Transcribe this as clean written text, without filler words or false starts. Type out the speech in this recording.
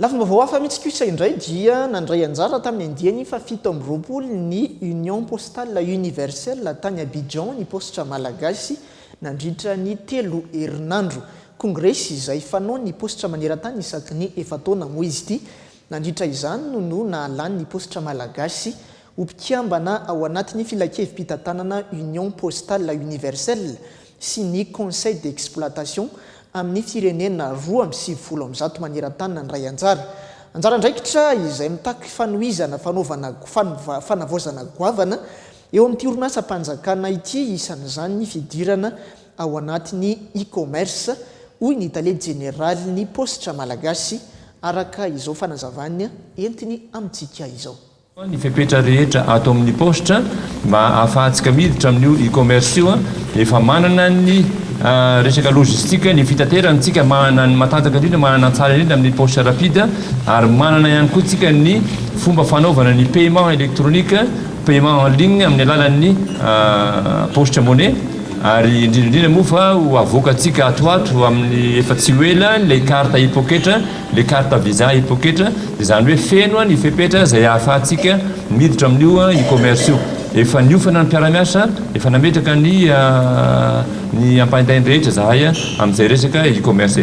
Lafim-baovao hafa mihitsy kosa indray dia nandray anjara tamin'ny andiany faha-27 ny Union Postale Universelle tany Abidjan ny paositra malagasy nandritra ny 3 herinandro. Kongresy izay fanaon'ny paositra maneran-tany isaky ny efa-taona moa izy ity. Nandritra izany no no nahalany ny paositra malagasy ho mpikambana ao anatin'ny filankevi-pitantanana Union Postale Universelle sy ny Conseil d'Exploitation amin'ny firenena 192 maneran-tany nandray anjara. Anjara andraikitra izay mitaky fanohizana fanaovana fanavaozana goavana eo amin'ity orinasam-panjakana ity, isan'izany ny fidirana ao anatin'ny e-commerce, hoy ny tale jeneralin'ny paositra malagasy, araka izao fanazavana entiny amintsika izao. Ny fepetra rehetra ato amin'ny paositra mba ahafahantsika miditra amin'io e-commerce io, efa manana ny resaka logistique, ny fitaterana tsika manana ny matanjaka indrindra, manana ny tsara indrindra amin'ny Poste Rapide, ary manana ihany koa tsika ny fomba fanaovana ny paiement électronique, paiement en ligne amin'ny alalan'ny Poste Money, ary indrindra indrindra moa fa ho avoakantsika ato ato amin'ny efa tsy ho ela ilay carte e-poketra, Le carte visa e-poketra, izany hoe feno ny fepetra izay ahafahantsika miditra amin'io e-commerce io. Efa niofana ny mpiara-miasa, efa nametraka ny ny ampahindainy rehetra zahay amin'izay resaka e-commerce izay.